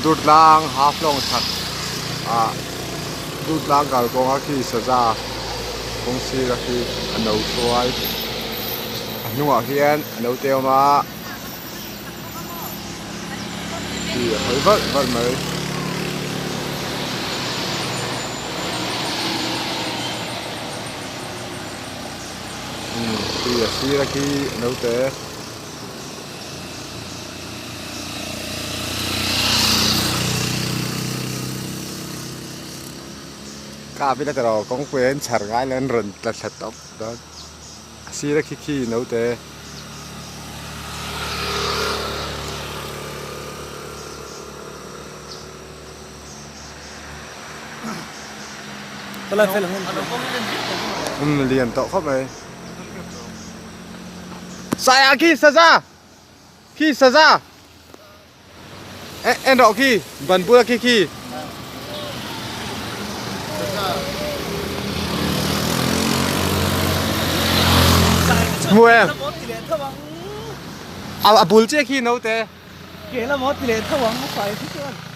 Durtlang Haflong chhak ah Durtlang kalkawnga khi saza kawng sira khi a no hruai a hnungah hian a no te awm a khi a hawi valh valh mai. Umm khi a sira khi a no te. Ka vila tawh kawngpui an chhar ngai lo an rawn tla thla tawp dawn a sir a khi khi naute. Umm lian tawh khawp mai. Saya khi saza khi saza en rawh khi ban bula khi khi hmu em a bul chiah khi naute ke lam aw ti leh tho ang a fai khi chuan.